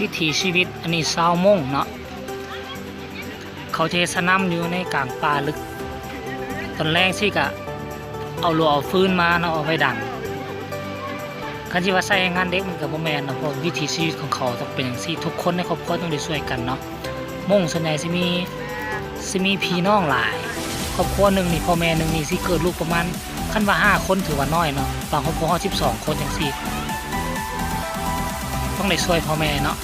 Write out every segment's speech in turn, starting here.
ວິຖີຊີວິດ ອັນນີ້ຊາວມົ້ງເນາະ ເຂົາຈະເຮັດສະໜາມຢູ່ໃນກາງປ່າລຶກ. ຕອນແລງຊີ້ກະເອົາລົວເອົາຟືນມາເນາະ ເອົາໄວ້ດັງ. ຄັນຊິວ່າໃຊ້ແຮງງານເດັກມັນກະບໍ່ແມ່ນເນາະ ເພາະວິຖີຊີວິດຂອງເຂົາຕ້ອງເປັນຈັ່ງຊີ້ ທຸກຄົນໃນຄອບຄົວຕ້ອງໄດ້ຊ່ວຍກັນເນາະ. ມົ້ງສ່ວນໃຫຍ່ຊິມີ ຊິມີພີ່ນ້ອງຫຼາຍ ຄອບຄົວໜຶ່ງນີ້ ພໍ່ແມ່ໜຶ່ງນີ້ຊິເກີດລູກປະມານ ຄັນວ່າຫ້າຄົນຖືວ່ານ້ອຍເນາະ ບາງຄອບຄົວຮອດສິບສອງຄົນຈັ່ງຊີ້ ຕ້ອງໄດ້ຊ່ວຍພໍ່ແມ່ເນາະ.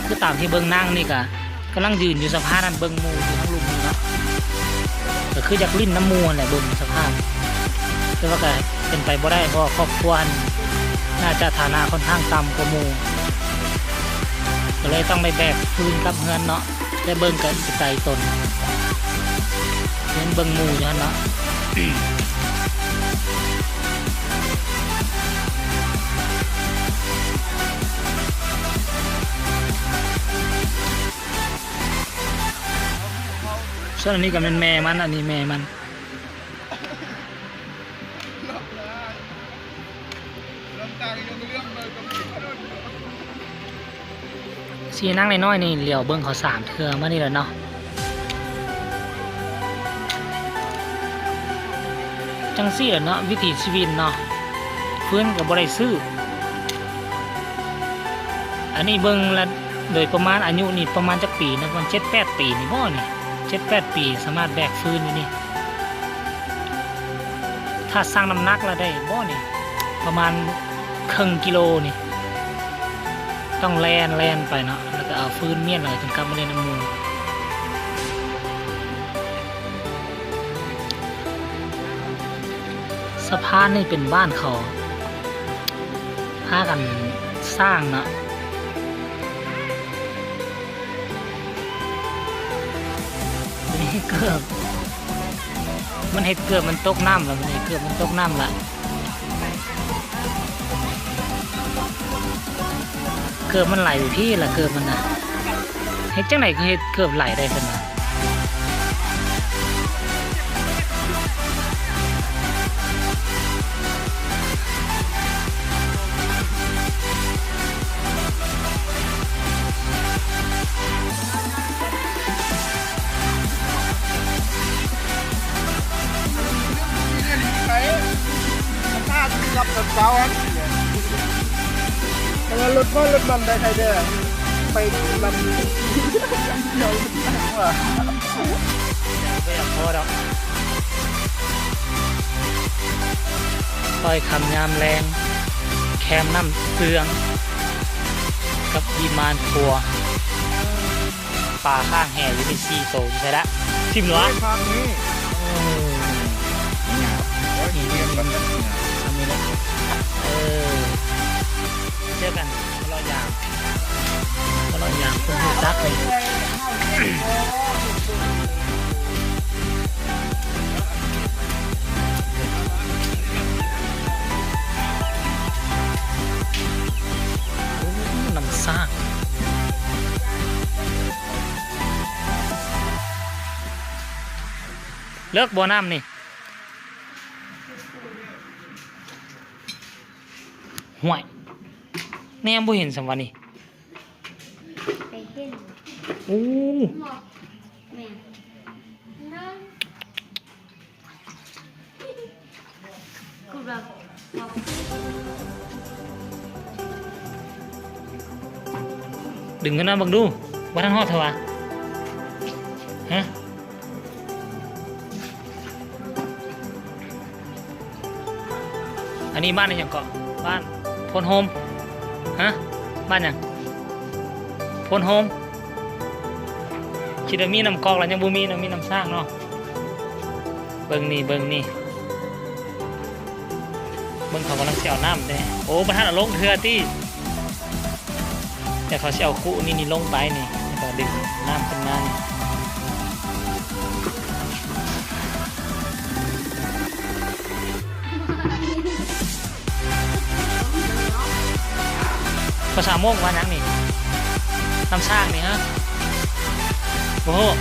ຄືຕາມທີ່ເບິ່ງນາງນີ້ກະກຳລັງຢືນຢູ່ສະພານນັ້ນ ເບິ່ງໝູ່ຢູ່ທາງລຸ່ມນີ້ເນາະ ກະຄືຢາກຫຼິ້ນນຳໝູ່ຫັ້ນແຫຼະ ເບິ່ງສະພາບ ແຕ່ວ່າກະເປັນໄປບໍ່ໄດ້ ເພາະວ່າຄອບຄົວຫັ້ນໜ້າຈະຖານະຄ່ອນຂ້າງຕ່ຳກວ່າໝູ່ ກະເລີຍຕ້ອງໄດ້ແບກຟືນກັບເຮືອນເນາະ. ແຕ່ເບິ່ງກະໄກຕົນ ເຫັນເບິ່ງໝູ່ຢູ່ຫັ້ນເນາະ. ສ່ວນອັນນີ້ກະແມ່ນແມ່ມັນ ອັນນີ້ແມ່ມັນ. ສີນາງນ້ອຍໆນີ້ຫຼຽວເບິ່ງເຂົາສາມເທື່ອມານີ້ແຫຼະເນາະ. ຈັ່ງຊີ້ແຫຼະເນາະ ວິຖີຊີວິດເນາະ ຟືນກະບໍ່ໄດ້ຊື້. ອັນນີ້ເບິ່ງລະ ໂດຍປະມານອາຍຸນີ້ປະມານຈັກປີນະ ປະມານເຈັດແປດປີນີ້ບໍ່ນີ້ ເຈັດແປດປີ ສາມາດແບກຟືນຢູ່ນີ້. ຖ້າຊັ່ງນ້ຳໜັກລະໄດ້ບໍ່ນີ້ ປະມານເຄິ່ງກິໂລນີ້ ຕ້ອງແລ່ນ ແລ່ນໄປເນາະ ແລ້ວກະເອົາຟືນມ້ຽນ ແລ້ວຈຶ່ງກັບມາເລີຍນຳໝູ່. ສະພານນີ້ເປັນບ້ານເຂົາ ພາກັນສ້າງເນາະ. ເກີບ ມັນເຮັດເກີບມັນຕົກນ້ຳລະ ມັນເຮັດເກີບມັນຕົກນ້ຳລະ ເກີບມັນໄຫຼໄປພີ້ລະ ເກີບມັນນະ. ເຮັດຈັ່ງໃດຄືເຮັດເກີບໄຫຼໄດ້ເພິ່ນວ່າ. ແຕ່ວ່າລົດບໍ່ລົດມັນໄດ້ໃຜແດ່ ໄປລຳ ບໍ່ຢາກພໍດອກ. ຕ້ອຍຄຳຍາມແລງ ແຄມນ້ຳເຊື່ອງ ກັບວິມານຄົວ. ປາຄ້າງແຫຢູ່ນີ້ສີ່ໂຕ ຢູ່ໃສລະ? ຖິ້ມລະວະ? ເອີ ນີ້ ນີ້ ນີ້ ນີ້ ນີ້ ເອີ ເຈີກັນ ເລາະຢາມ ເລາະຢາມຄົນຮູ້ຈັກນີ້. ໂອ້ ນ້ຳສ້າງ ເລິກບໍ່ນ້ຳນີ້? ຫ້ວຍ ແນມບໍ່ເຫັນສ່ຳຫວານີ້. ໄປເຫັນ ໂອ້ ແມ່ນ ດຶງຂຶ້ນມາເບິ່ງດູ ບໍ່ທັນຮອດເທື່ອຫວາ? ຮະ? ອັນນີ້ບ້ານອີ່ຫຍັງເກາະ? ບ້ານໂພນໂຮມ. ຮະ? ບ້ານຫຍັງ? ໂພນໂຮມ. ຄິດວ່າມີນ້ຳກອກແລ້ວ ຍັງບໍ່ມີເນາະ ມີນ້ຳສ້າງເນາະ. ເບິ່ງນີ້ ເບິ່ງນີ້ ເບິ່ງເຂົາກຳລັງຊິເອົານ້ຳເດ້. ໂອ້ ບໍ່ທັນເອົາລົງເທື່ອຕິ. ແຕ່ເຂົາຊິເອົາຄຸນີ້ນີ້ລົງໄປນີ້ ແລ້ວກໍດຶງນ້ຳຂຶ້ນມານີ້. ພາສາມົ້ງວ່າຫຍັງນີ້? ນ້ຳສ້າງນີ້ຮະ? ບໍ່ຮູ້.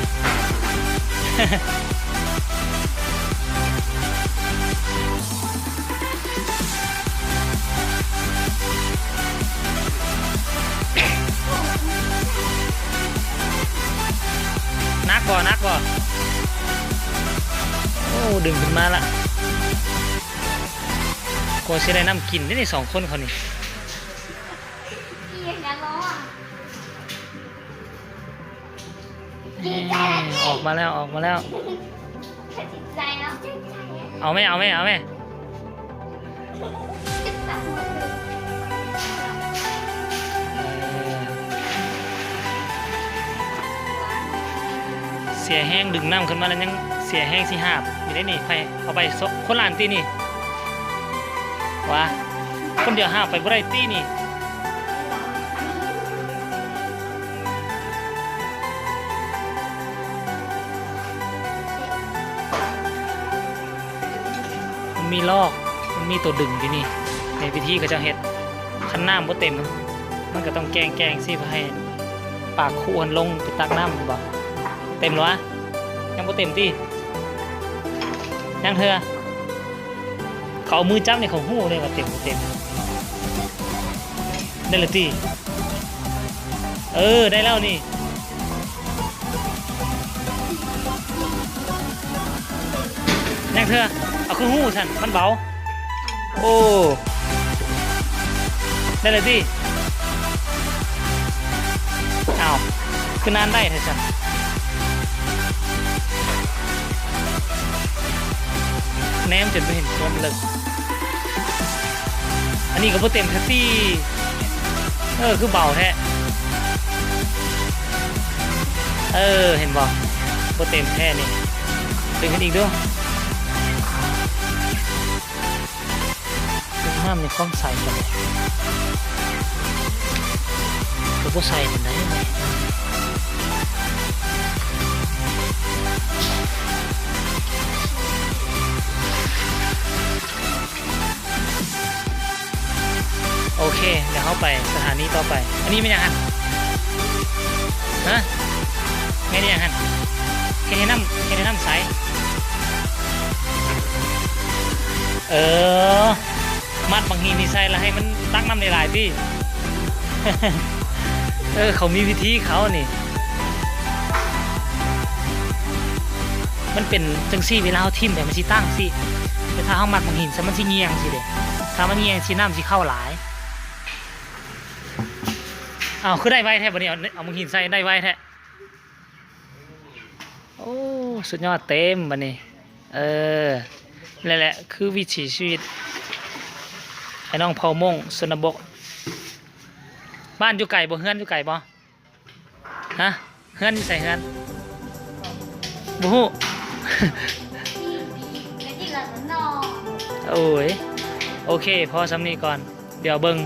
ບໍ່ ໜັກບໍ່? ໂອ້ ດຶງຂຶ້ນມາລະ ກວ່າຊິໄດ້ນ້ຳກິນເດ້ນີ້ ສອງຄົນເຂົານີ້. ອອກມາແລ້ວ ອອກມາແລ້ວ. ເອົາແມ ເອົາແມ ເອົາແມ. ເອີ ເສຍແຮງດຶງນ້ຳຂຶ້ນມາແລ້ວ ຍັງເສຍແຮງຊິຫາບຢູ່ເດ້ນີ້. ໃຜເອົາໄປ ຄົນລະອັນຕິນີ້? ຫວາ ຄົນດຽວຫາບໄປບໍ່ໄດ້ຕິນີ້. ມັນມີລອກ ມັນມີໂຕດຶງຢູ່ນີ້ ໃນວິທີເຂົາເຈົ້າເຮັດ. ຄັນນ້ຳບໍ່ເຕັມ ມັນກໍຕ້ອງແກ່ງໆ ຊີ້ ເພື່ອໃຫ້ປາກຄຸຫັ້ນລົງໄປຕັກນ້ຳ ແມ່ນບໍ່? ເຕັມແລ້ວຫວາ? ຍັງບໍ່ເຕັມຕິ? ຍັງເທື່ອ. ເຂົາເອົາມືຈັບນີ້ ເຂົາຮູ້ເດ້ວ່າເຕັມບໍ່ເຕັມ. ໄດ້ແລ້ວຕິ? ເອີ ໄດ້ແລ້ວນີ້. ຍັງເທື່ອ. ເອົາ ຄືຮູ້ຊັ້ນ ມັນເບົາ. ໂອ້ ໄດ້ແລ້ວຕິ? ອ້າວ ຄືນານໄດ້ແທ້ຊັ້ນ. ແນມຈົນບໍ່ເຫັນຄວາມເລິກ. ອັນນີ້ກໍບໍ່ເຕັມແທ້ຕິ. ເອີ ຄືເບົາແທ້. ເອີ ເຫັນບໍ່? ບໍ່ເຕັມແທ້ນີ້. ດຶງຂຶ້ນອີກດູ. ນ້ຳໃນຄວາມໃສປານໃດ? ກໍບໍ່ໃສປານໃດ. ໂອເຄ ດຽວເຮົາໄປສະຖານີຕໍ່ໄປ. ອັນນີ້ແມ່ນຫຍັງຫັ້ນ? ຮະ? ແມ່ນຫຍັງຫັ້ນ? ເຮັດໃຫ້ນ້ຳ ເຮັດໃຫ້ນ້ຳໃສ? ເອີ ມັດບັກຫີນນີ້ໃສ່ ແລ້ວໃຫ້ມັນຕັກນ້ຳໄດ້ຫຼາຍຕິ? ເອີ ເຂົາມີວິທີເຂົານີ້. ມັນເປັນຈັ່ງຊີ້ ເວລາເຮົາຖິ້ມໄປ ມັນຊິຕັ້ງຊີ້ ແຕ່ຖ້າເຮົາມັດບັກຫີນໃສ່ ມັນຊິຍ່ຽງຊີ້ເດ້. ຖ້າມັນຍ່ຽງຊີ້ ນ້ຳຊິເຂົ້າຫຼາຍ. ອ້າວ ຄືໄດ້ໄວແທ້ບັດນີ້ ເອົາ ເອົາບັກຫີນໃສ່ໄດ້ໄວແທ້. ໂອ້ ສຸດຍອດ ເຕັມບັດນີ້. ເອີ ນັ້ນແຫຼະ ຄືວິຖີຊີວິດໄອ້ນ້ອງເຜົ່າມົ້ງຊົນນະບົດ. ບ້ານຢູ່ໄກບໍ່? ເຮືອນຢູ່ໄກບໍ່? ຮະ? ເຮືອນຢູ່ໃສເຮືອນ? ບໍ່ຮູ້. ໂອ້ຍ ໂອເຄ ພໍສ່ຳນີ້ກ່ອນ. ດຽວເບິ່ງ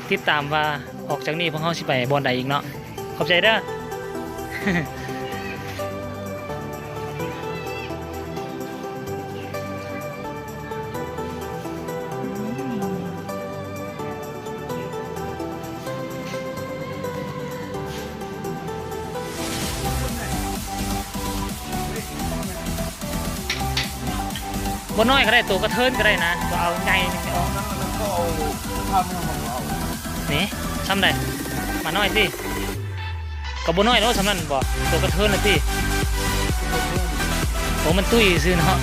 ຕິດຕາມວ່າອອກຈາກນີ້ພວກເຮົາຊິໄປບ່ອນໃດອີກເນາະ. ຂອບໃຈເດີ. ບໍ່ນ້ອຍກໍໄດ້ ໂຕກະເທີນກໍໄດ້ນະ ບໍ່ເອົາໃຫຍ່. ນີ້ ສ່ຳໃດ? ໝານ້ອຍຕິ? ກໍບໍ່ນ້ອຍແລ້ວສ່ຳນັ້ນບໍ່? ໂຕກະເທີນລະຕິ? ໂອ້ ມັນຕຸ້ຍຊື່ເນາະ.